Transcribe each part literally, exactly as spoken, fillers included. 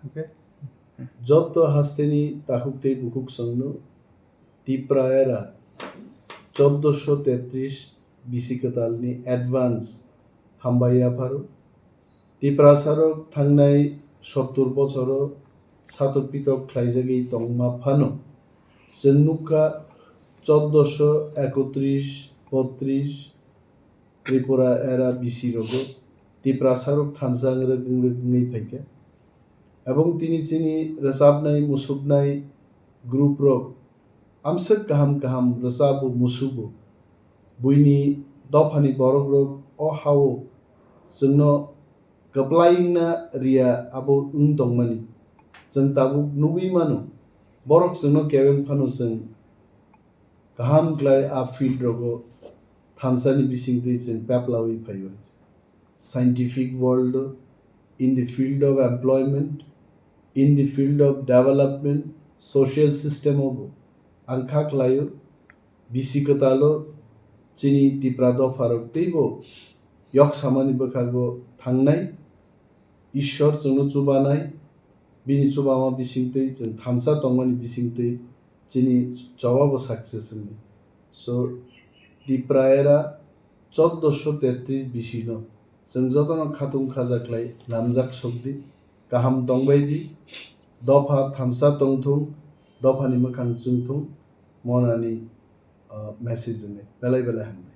Okay. Jotto hasteni takhuk tei bukhuk chwngno Tipra era choddoso tetris bisi kwtalni advance hambai yapharo. Tiprasarok thangnai sottur bochoro satok pitok khlaijagwi tongma phano chwng nukha choddoso ekotris botris Tripura era bisi rogo Tiprasarok thansa wng rwgwng rwgwngwi phaikha. Ebong tini chini rwchapnai musuknai group rok amswk kaham kaham rwchabo musubo. Buini dophani borok rok o hao chwngno kwplai wngna riya abo wng tongmani. Chwng tabuk nugwi mano, borok chwngno kebeng phano chwng kaham khlai a field rogo thansani bisingtwi chwng peplawi phaio. Scientific world, in the field of employment, in the field of development, social system o bo ang kha khlaio, bisi kwtalo chini Tipra dopharok teibo yok samani bwkhago thangnai, Ishwar chwngno chubanai, bini chubama bisingtwi chwng thansa tongmani bisingtwi chini chobabo success wngdi. So, Tipra era choddoso tetris bisino chwng jotono khatung khaja khlai lamjak sokdi, kaham tongbaidi, dopha thansa tongthung, dophani mwkhang chwngthung, monani, uh, message wngwi belai belai hambai.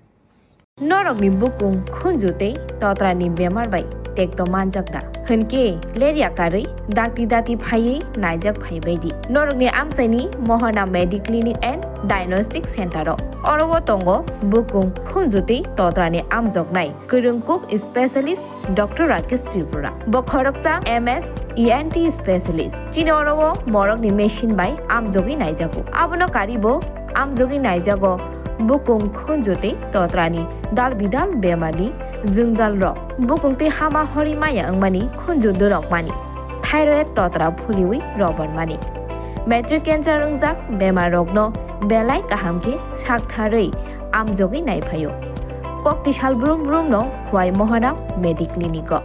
Norokni bukung khunju tei totrani bemar bai tekto manjak da? Hwnkhe lerya karwi dakti dati phaiwi naijak phaibaidi. Norokni amchaini Mohana Mediclinic and Diagnostic Center o. Oro o tongo bukung khunju tei totrani amjoknai kwrwng kuk specialist Doctor Rakesh Tripura. Bo khoroksa M S E N T specialist. Chini oro o morokni machine bai amjogwi naijago. Abono karibo amjogwi naijago bukung khunju tei totrani dal bidal bemarni jwngjal rok. Bukung tei hama hori maya wngmani khunju durokmani. Thyroid totra phuliwi robormani. Matric cancer wngjak bemar rokno belai kaham khe saktharwi amjogwi naiphaio. Kokti sal brum brum no Khwai Mohana Mediclinic o.